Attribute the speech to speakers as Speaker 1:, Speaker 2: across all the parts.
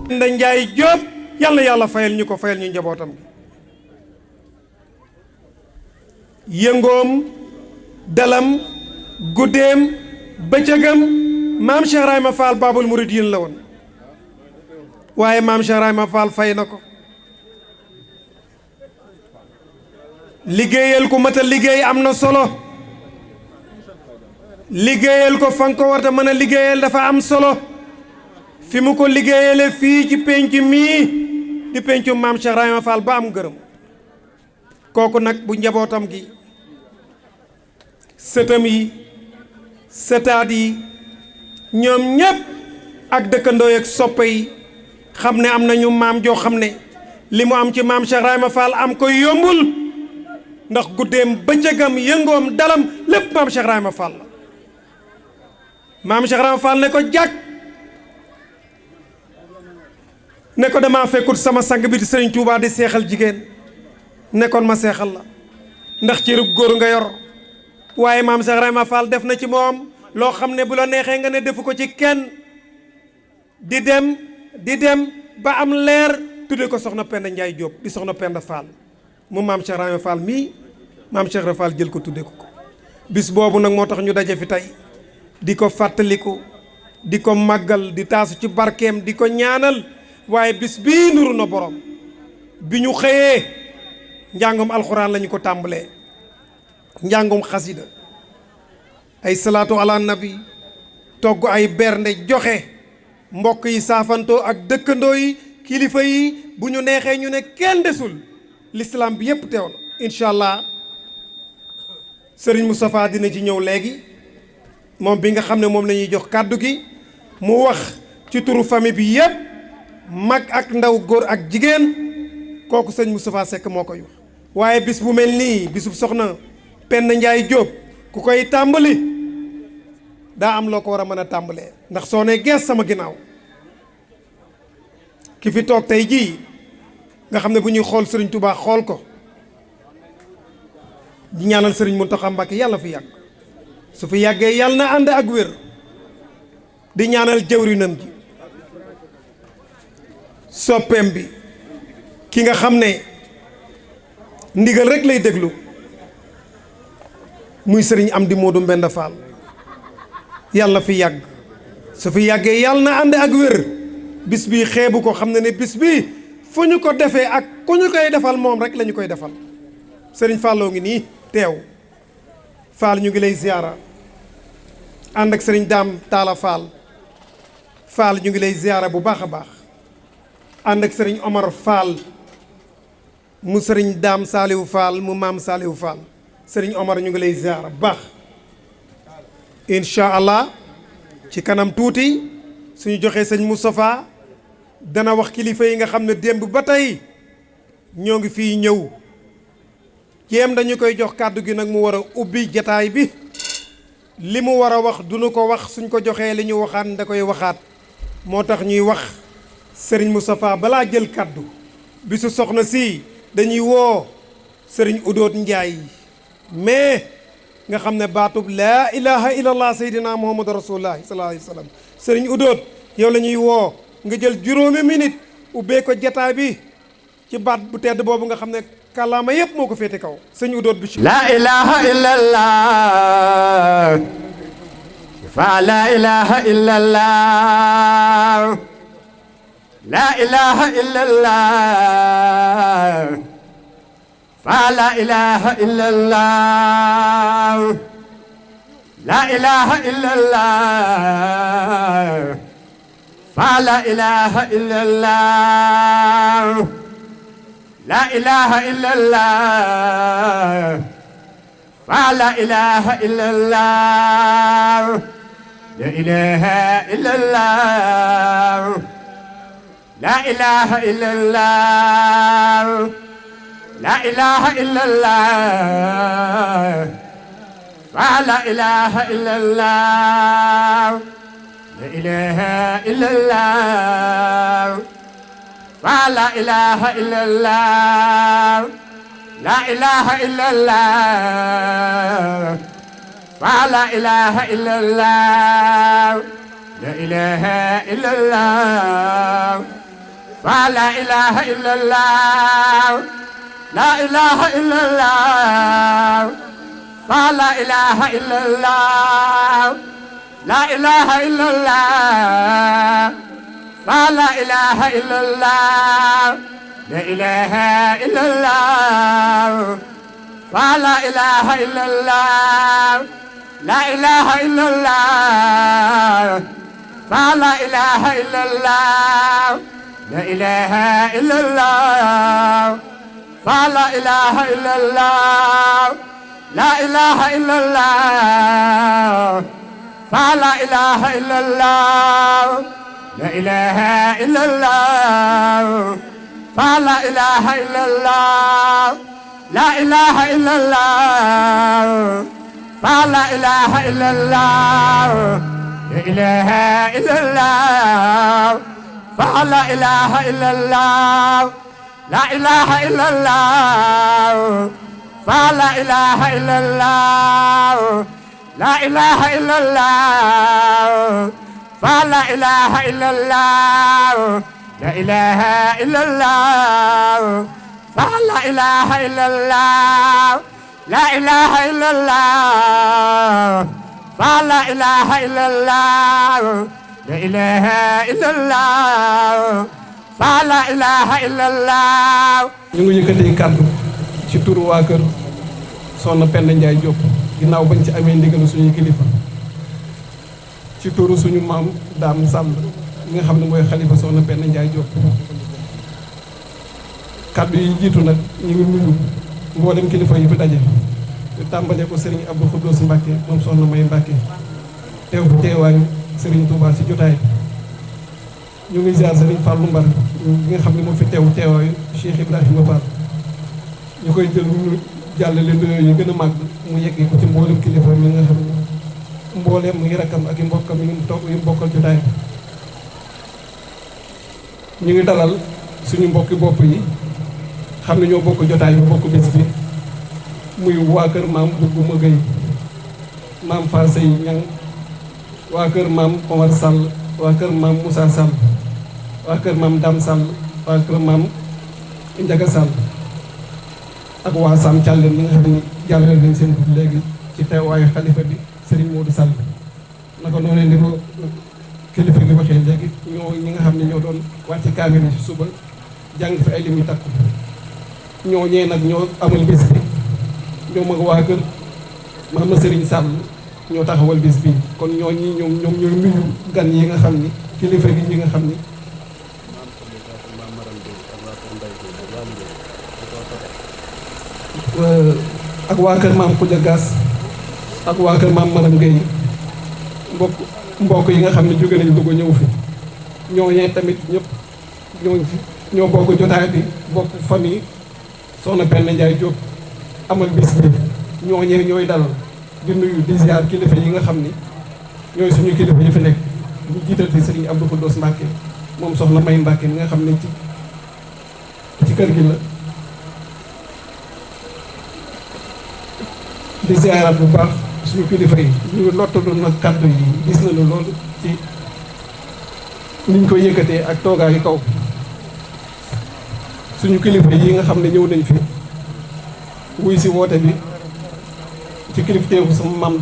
Speaker 1: Penda Njaay Jóob yàlla yàlla fayal ñu ko fayal ñu njabootam gi yëngoom dalam guddeem bëccëgam maam Cheikh Ibrahima Fall Babul Mouridine la woon waaye maam Cheikh Ibrahima Fall fay na ko liggéeyal ko mat a liggéey am na solo liggéeyal ko fa nga ko war a mën a liggéeyal dafa am solo fi mu ko liggéeyale fii ci penc mii di pencu maam Cheikh Ibrahima Fall ba am gërëm kooku nag bu njabootam gi sëtam yi sëtaat yi ñoom ñépp ak dëkkandoo ak soppe yi xam ne am nañu maam joo xam ne li mu am ci maam Cheikh Ibrahima Fall am ko yombul ndax guddeem bëccëgam yëngoom dalam lépp maam Cheikh Ibrahima Fall la maam Cheikh Ibrahima Fall ne ko jàkk ne ko damaa fekkut sama sang bi di Sëriñ Tuubaa di seexal jigéen nekkoon ma seexal la ndax cërub góor nga yor waaye maam Cheikh Ibrahima Fall def na ci moom loo xam ne bu la neexee nga ne defu ko ci kenn di dem ba am leer tudde ko soxna Penda Njaay Jóob di soxna Penda Fall mu maam Cheikh Ibrahima Fall mii maam Cheikh Ibrahima Fall jël ko tudde ko bis boobu nag moo tax ñu daje fi tey di ko fàttaliku di ko màggal di taasu ci barkeem di ko ñaanal waaye bis bii nuru na borom bi ñu xëyee njàngum alxuraan lañu ko tàmbalee njàngum xasida ay salaatu ala nabi togg ay bernde joxe mbokk yi saafantoo ak dëkkandoo yi kilifa yi bu ñu neexee ñu ne kenn desul l'islam bi yépp teew na incha allah Serigne Moustapha dina ci ñëw léegi moom bi nga xam ne moom la ñuy jox kàddu gi mu wax ci turu famille bi yépp mag ak ndaw góor ak jigéen kooku sëñ Moustapha Seck moo koy wax waaye bis bu mel nii bisub soxna Penda Njaay Jóob ku koy tàmbali daa am loo ko war a mën a tàmbalee ndax soo ne gees sama ginnaaw ki fi toog tey jii nga xam ne bu ñuy xool Serigne Touba xool ko di ñaanal Serigne Mountakha Mbacké yàlla fi yàgg su fi yàggee yàlla na ànd ak wér di ñaanal jëwrinam ji soppeem bi ki nga xam ne ndigal rek lay déglu muy Serigne Amdi Modou Mbenda Fall yàlla fi yàgg su fi yàggee yàlla na ànd ak wér bis bii xeebu ko xam ne bis bii fu ñu ko defee ak ku ñu koy defal moom rek lañu koy defal Serigne Falloo ngi nii teew Fall ñu ngi lay ziyaara ànd ak Serigne Daam Taala Fall Fall ñu ngi lay ziyaara bu baax a baax ànd ak Serigne Omar Fall mu Serigne Daam Saaliwu Fall mu maam Saaliwu Fall Serigne Omar ñu ngi lay ziyaara bu baax incha allah ci kanam tuuti suñu joxee sëñ Moustapha dana wax kilifa yi nga xam ne démb ba tey ñoo ngi fii ñëw jéem dañu koy jox kàddu gi nag mu war a ubbi jataay bi li mu war a wax duñu ko wax suñ ko joxee li ñu waxaat da koy waxaat moo tax ñuy wax sëriñ Moustapha balaa jël kàddu bisu soxna si dañuy woo sëriñ Udoot Njaay mais nga xam ne baatub laa ilaha illallah sayyidina muhammadu rasulullah sallallahu alayhi wa sallam sëriñ Udoot yow la ñuy woo nga jël juróomi minute ubbee ko jataay bi ci baat bu tedd boobu nga xam ne kàllaama yépp moo ko féete kaw sëñ Udoot bi
Speaker 2: laa ilaha illallah fa laa ilaha illallah laa ilaha illallah fa laa ilaha illallah laa ilaha illallah fa laa ilaha illallah laa ilaha illallah fa laa ilaha illallah la ilaha illallah la ilaha illallah la ilaha illallah fa laa ilaha illallah la ilaha illallah fa laa ilaha illallah la ilaha illallah fa laa ilaha illallah la ilaha illallah فلا إله إلا الله لا إله إلا الله فلا إله إلا الله لا إله إلا الله فلا إله إلا الله لا إله إلا الله فلا إله إلا الله لا إله إلا الله فلا إله إلا الله لا إله إلا الله فلا إله إلا الله لا إله إلا الله فلا إله إلا الله لا إله إلا الله فلا إله إلا الله لا إله إلا الله فلا إله إلا الله لا إله إلا الله فلا إله إلا الله لا إله إلا الله فلا إله إلا الله لا إله إلا الله فلا إله إلا الله لا إله إلا الله فلا إله إلا الله لا إله إلا الله فلا إله إلا الله لا إله إلا الله فلا إله إلا الله.
Speaker 3: ñu ngi yëkkatee kàddu ci turu waa kër Soxna Penda Ndiaye Diop ginnaaw bañ ci amee ndigalu suñu kilifa ci turu suñu maam Dame Sall mi nga xam ne mooy xalifa Soxna Penda Ndiaye Diop. kàddu yi jiitu nag ñu ngi nuyu mboolem kilifa yi fi daje ñu tàmbalee ko Serigne Abdou Khoudoss Mbacke moom Soxna May Mbacke teew fi teewaayu Serigne Touba ci jotaay ñu ngi ziar Serigne Fallou Mbar mi nga xam ne moo fi teewaayu Cheikh Ibrahima Fall ñu koy jël ñu jàllale nuyoo yi gën a màgg mu yeggee ko ci mboolem kilifa mi nga xam ne mbooleem ngi rakkam ak i mbokkam yi mu toog yi mbokkal jotaay ñu ngi dalal suñu mbokki bopp yi xam ne ñoo bokk jotaay bi bokk bés bi muy waa kër maam Bougouma Gueye maam Fall Sey Ñang waa kër maam Omar Sall waa kër maam Moussa Sall waa kër maam Dame Sall waa kër maam Ndiaga Sall ak waa Sam Thialène ñi nga xam ne jàllale nañ seen dugub léegi ci teewaayu xalifa bi Serigne Modou Sall naka noonu ni ko kilifa gi waxee léegi ñi nga xam ne ñoo doon wàcc kaamil ci suba jàng fi ay lim yu takku ñoo ñee nag ñoo amal bés bi ñoom ak waa kër maam na Serigne Sall ñoo taxawal bés bi kon ñooñi ñoom ñooy nuyu gan yi nga xam ni kilifa gi ñi nga xam ni ak waa kër maam Koudia Gass ak waa kër maam Maram Gueye mbokk yi nga xam ne jóge nañ Louga ñëw fi ñooñee tamit ñëpp ñoo bokk jotaay bi bokk famille Soxna Penda Ndiaye Diop amal bis bi ñooñee ñooy dalal di nuyu di ziar kilifa yi nga xam ni ñooy suñu kilifa yi fi nekk ñu jiital ci Serigne Abdou Khoudoss Mbacke moom Soxna May Mbacke mi nga xam ne ci kër gi la di ziaraat bu baax suñu kilifa yi ñu lottaloon nag kàddu yi gis nañu loolu ci niñ ko yëkkatee ak toogaayu kaw suñu kilifa yi nga xam ne ñëw nañ fi wuy si woote bi ci kilifteefu sama maam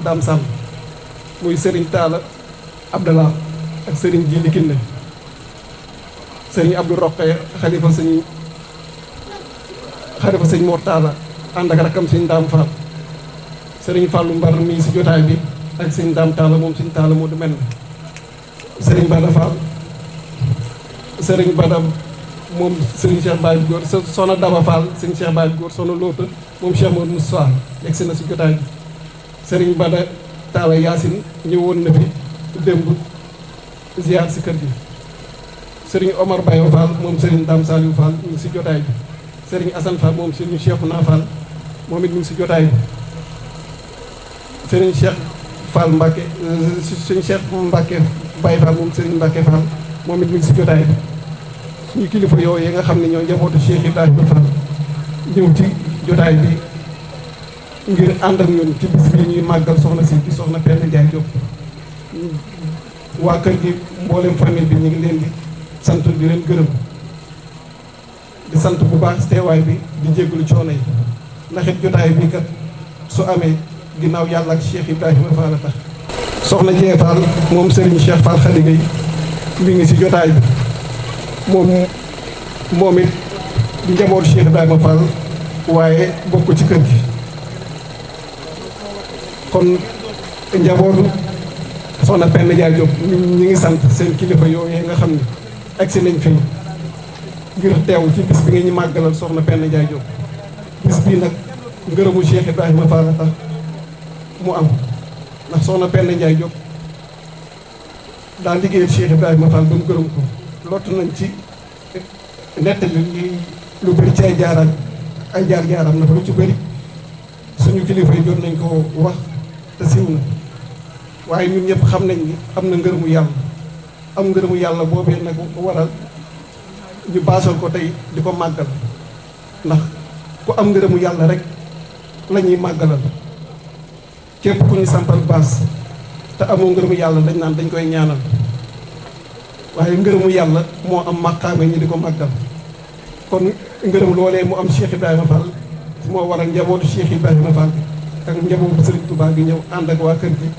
Speaker 3: Dame Sall muy Serigne Talla Abdallah ak Serigne Djili Kinde Serigne Abdou Roqe xalifa sëñ Mor Talla ànd ak rakam sëñ Dame Fall Serigne Fallou Mbar mii si jotaay bi ak sëñ Dame Talla moom sëñ Talla moo du mel Serigne Bada Fall Serigne Bada moom Serigne Cheikh Baye Góor Soxna Daba Fall Serigne Cheikh Baye Góor Soxna Loota moom Cheikh Modou Moussa yegg si na si jotaay bi Serigne Bada Talla Yacine ñëwoon na fi démb ziar si kër gi Serigne Omar Bayo Fall moom Serigne Dame Saliou Fall ñu ngi si jotaay bi Serigne Assane Fall moom Serigne Cheikhouna Fall moom it ñu ngi si jotaay bi Serigne Cheikh Fall Mbacke Serigne Cheikh Mbacke Baye Fall moom Serigne Mbacke Fall moom it ñu ngi si jotaay bi suñu kilifa yooyu yi nga xam ne ñoo njabootu Cheikh Ibrahima Fall ñëw ci jotaay bi ngir ànd ak ñun ci bis bi ñuy màggal soxna si di Soxna Penda Ndiaye Diop waa kër gi mboolem famille bi ñu ngi leen di sant di leen gërëm di sant bu baax teewaay bi di jégalu coono yi ndax it jotaay bi kat su amee ginnaaw yàlla ak Cheikh Ibrahima Fall tax soxna Jee Fall moom Serigne Cheikh Fall Khady Gueye mi ngi si jotaay bi moom it di njabootu Cheikh Ibrahima Fall waaye bokk ci kër gi kon njabootu soxna Penda Ndiaye Diop ñu ngi sant seen kilifa yooyu nga xam ne agsi nañ fi ngir teew ci bis bi nga ñu màggalal soxna Penda Ndiaye Diop bis bii nag ngërëmu Cheikh Ibrahima Fall tax mu am ndax soxna Penda Ndiaye Diop daa liggéeyal Cheikh Ibrahima Fall ba mu gërëm ko lottu nañ ci nettali lu bëri ci ay jaar-jaaram nag lu ci bëri suñu kilifa yi jot nañ ko wax te siiw na waaye ñun ñëpp xam nañ ni am na ngërëmu yàlla am ngërëmu yàlla boobee nag waral ñu baasal ko tey di ko màggal ndax ku am ngërëmu yàlla rek la ñuy màggalal képp ku ñu sampal baas te amoo ngërëmu yàlla dañ naan dañ koy ñaanal waaye ngërëmu yàlla moo am màqaame ñi di ko màggal kon ngërëm loolee mu am Cheikh Ibrahima Fall moo waral njabootu Cheikh Ibrahima Fall ak njabootu Serigne Touba gi ñëw ànd ak waa kër gi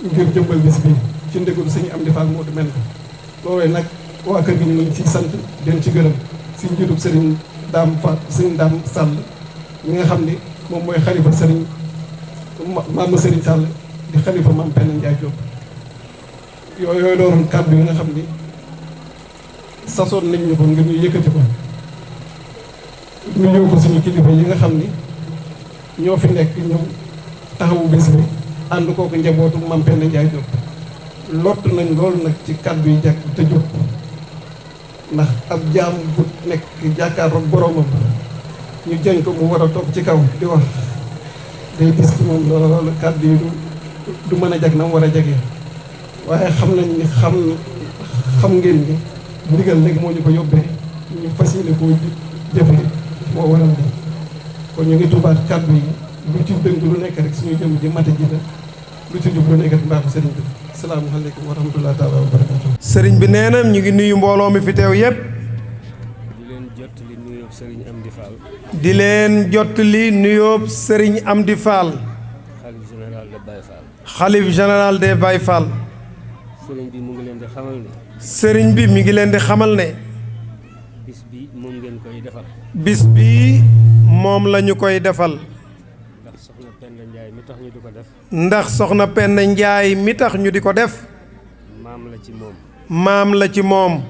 Speaker 3: ngir jëmbal bis bi ci ndégul Sëñ Amdi Fall moo di mel loolee nag waa kër gi ñu ngi ciy sant den ci gërëm si njiitub Serigne Dame Fall Serigne Dame Sall ñi nga xam ni moom mooy xalifa Serigne maam Serigne Sall di xalifa maam Penda Ndiaye Diop yooyu doon kàddu yi nga xam ni sasoon nañ ñu ko ngir ñu yëkkati ko ñu ñëw ko suñu kilifa yi nga xam ni ñoo fi nekk ñëw taxawu bés bi ànd kooku njabootu maam Penda Ndiaye Diop lott nañ loolu nag ci kàddu yi jàkk te jóg ndax ab jaam bu nekk jàkkaarloog boromam ñu jañ ko mu war a toog ci kaw di wax day gis ci moom loolu kàddu yi du mën a jag na mu war a jagee waaye xam nañ ni xam ngeen ni ndigal léegi moo ñu ko yóbbee ñu fas yéene koo jëfee moo waral di kon ñu ngi tubaat kàddu yi lu ci dëng lu nekk rek suñu jëm ji mate ji la lu ci jub lu nekk rek mbaaxu sëriñ bi salaamaaleykum wa rahmatulah taala wa barakatu
Speaker 1: sëriñ bi nee na ñu ngi nuyu mbooloo mi fi teew yépp
Speaker 4: di leen jottali nuyoob sëriñ Amdi Fall.
Speaker 1: di leen jottali nuyoob sëriñ Amdi Fall.
Speaker 4: xalif général de Baye Fall.
Speaker 1: xalif général de Baye Fall.
Speaker 4: sëriñ bi mu ngi leen di xamal ne.
Speaker 1: sëriñ bi mi ngi leen di xamal ne.
Speaker 4: bis bi moom ngeen koy defal.
Speaker 1: bis bi moom la ñu koy defal.
Speaker 4: ndax soxna Penda Ndiaye mi tax ñu di ko def.
Speaker 1: ndax soxna Penda Ndiaye mi tax ñu di ko def.
Speaker 4: maam la ci moom.
Speaker 1: maam la ci moom.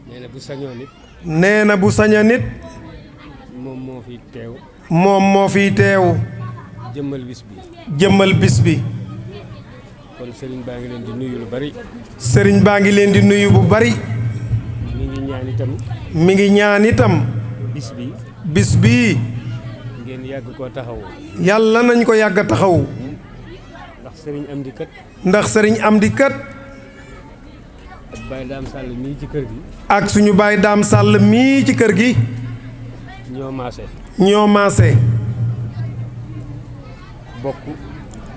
Speaker 4: nee na bu sañoon it.
Speaker 1: nee na bu saña nit.
Speaker 4: moom moo fi teew.
Speaker 1: moom moo fiy teew.
Speaker 4: jëmmal bis bi.
Speaker 1: jëmmal bis bi.
Speaker 4: kon sëriñ baa ngi leen di nuyu lu bari.
Speaker 1: sëriñ baa ngi leen di nuyu bu bari.
Speaker 4: mi ngi ñaan itam.
Speaker 1: mi ngi ñaan itam.
Speaker 4: bis bi.
Speaker 1: bis bii.
Speaker 4: ngeen yàgg koo taxawu.
Speaker 1: yàlla nañ ko yàgg a taxawu.
Speaker 4: ndax sëriñ Amdi kat.
Speaker 1: ndax sëriñ Amdi kat.
Speaker 4: ak Baye Dame Sall mii ci kër gi.
Speaker 1: ak suñu Baye Dame Sall mii ci kër gi.
Speaker 4: ñoo maase.
Speaker 1: ñoo maase.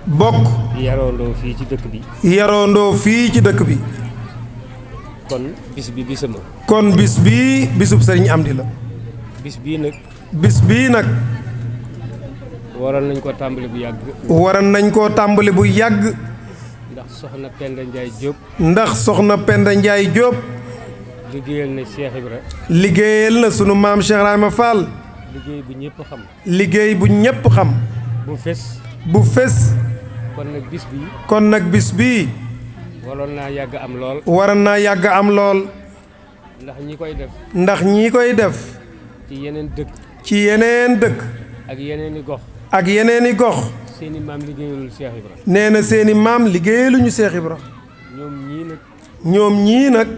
Speaker 1: bokk.
Speaker 4: yaroondoo fii ci dëkk bi.
Speaker 1: yaroondoo fii ci dëkk bi.
Speaker 4: kon bis bi bisama.
Speaker 1: kon bis bii bisub sëriñ Amdi la.
Speaker 4: bis bii nag.
Speaker 1: bis bii nag.
Speaker 4: waroon nañ koo tàmbali bu yàgg.
Speaker 1: waroon nañ koo tàmbali bu yàgg.
Speaker 4: ndax soxna Penda Ndiaye Diop.
Speaker 1: ndax soxna Penda Ndiaye Diop.
Speaker 4: liggéeyal na Cheikh Ibra.
Speaker 1: liggéeyal na sunu maam Cheikh Ibrahima Fall.
Speaker 4: liggéey bu ñëpp xam.
Speaker 1: liggéey bu ñëpp xam.
Speaker 4: bu fes.
Speaker 1: bu fes.
Speaker 4: kon nag bis bii.
Speaker 1: kon nag bis bii.
Speaker 4: waroon naa yàgg am lool.
Speaker 1: waroon naa yàgg am lool.
Speaker 4: ndax ñi koy def.
Speaker 1: ndax ñi koy def.
Speaker 4: ci yeneen dëkk.
Speaker 1: ci yeneen dëkk.
Speaker 4: ak yeneen i gox.
Speaker 1: ak yeneen i gox.
Speaker 4: seeni maam liggéeyalul Cheikh Ibra.
Speaker 1: nee na seeni maam liggéeyaluñu Cheikh Ibra.
Speaker 4: ñoom ñii nag.
Speaker 1: ñoom ñii nag.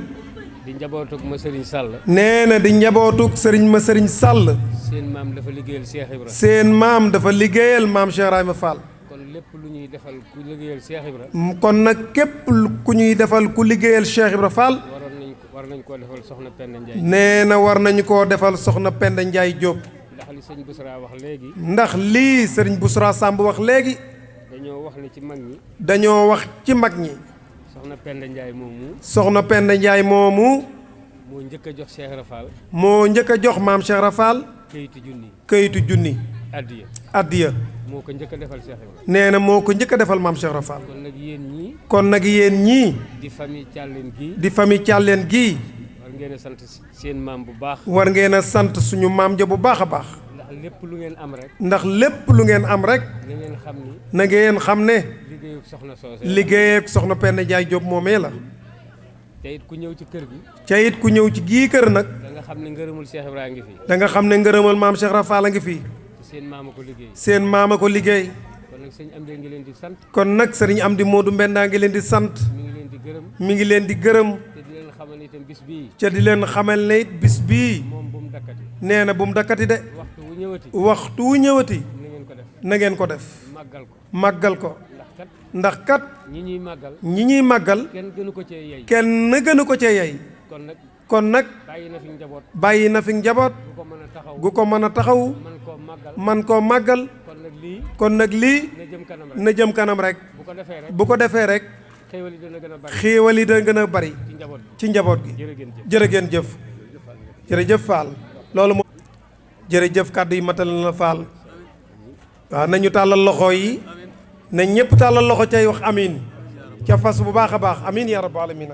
Speaker 4: di njabootug ma Serigne Sall.
Speaker 1: nee na di njabootug sëriñ ma sëriñ Sall.
Speaker 4: seen maam dafa liggéeyal Cheikh Ibra.
Speaker 1: seen maam dafa liggéeyal maam Cheikh Ibrahima Fall.
Speaker 4: kon lépp lu ñuy defal ku liggéeyal Cheikh Ibra.
Speaker 1: kon nag képp ku ñuy defal ku liggéeyal Cheikh Ibra Fall.
Speaker 4: war nañ koo defal soxna Penda Ndiaye.
Speaker 1: nee na war nañu koo defal soxna Penda Ndiaye Diop.
Speaker 4: ndax li sëñ Bousra wax léegi.
Speaker 1: ndax lii sëriñ Bousra Samb wax léegi.
Speaker 4: dañoo wax ne ci mag ñi.
Speaker 1: dañoo wax ci mag ñi.
Speaker 4: soxna Penda Ndiaye moomu.
Speaker 1: soxna Penda Ndiaye moomu.
Speaker 4: moo njëkk a jox Cheikh Rafal
Speaker 1: moo njëkk a jox maam Cheikh Rafal këyitu junni addiya
Speaker 4: moo ko njëkk a defal Cheikh Ibrahima
Speaker 1: nee na moo ko njëkk a defal maam Cheikh Rafal
Speaker 4: kon nag yéen ñii
Speaker 1: di famille
Speaker 4: càlleen gii
Speaker 1: war
Speaker 4: ngeen a sant seen maam bu baax
Speaker 1: war ngeen a sant suñu maam ja bu baax a baax
Speaker 4: ndax lépp lu ngeen am rek
Speaker 1: na ngeen xam ne
Speaker 4: liggéeyub soxna soose
Speaker 1: liggéey ak soxna Penda Ndiaye Diop moomee la
Speaker 4: te it ku ñëw ci kër gi
Speaker 1: ca it ku ñëw ci gii kër nag
Speaker 4: da nga xam ne ngërëmul Cheikh Ibrahima ngi fi
Speaker 1: da nga xam ne ngërëmal maam Cheikh Rafal a ngi fi
Speaker 4: seen maama ko liggéey
Speaker 1: kon nag
Speaker 4: sëñ Amdi ngi leen di sant
Speaker 1: kon nag sëriñ Amdi Modou Mbenda ngi leen di sant mi ngi leen di gërëm
Speaker 4: te di leen xamal ne itam bis bii
Speaker 1: ca di leen xamal ne it bis bii
Speaker 4: moom bu mu dakkati
Speaker 1: nee na bu mu dakkati de waxtu wu ñëwati na ngeen ko def màggal ko ndax kat ñi ñuy màggal kenn gënu ko cee yey kon nag bàyyi na fi njaboot gu ko mën a taxaw man koo màggal kon nag lii na jëm kanam rek bu ko defee rek xéewal yi dana gën a bari ci njaboot gi jërë ngeen jëf jërëjëf Fall loolu moo jërëjëf kàddu yi matal na Fall waaw nañu tàllal loxo yi na ñëpp tàllal loxo cay wax amin ca fas bu baax a baax amin ya rabbal alamin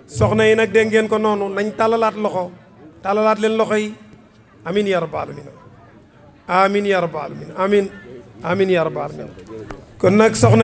Speaker 1: soxna yi nag dégg ngeen ko noonu nañ tàllalaat leen loxo yi amin ya rabbal alamin amin ya rabbal alamin amin ya rabbal alamin kon nag soxna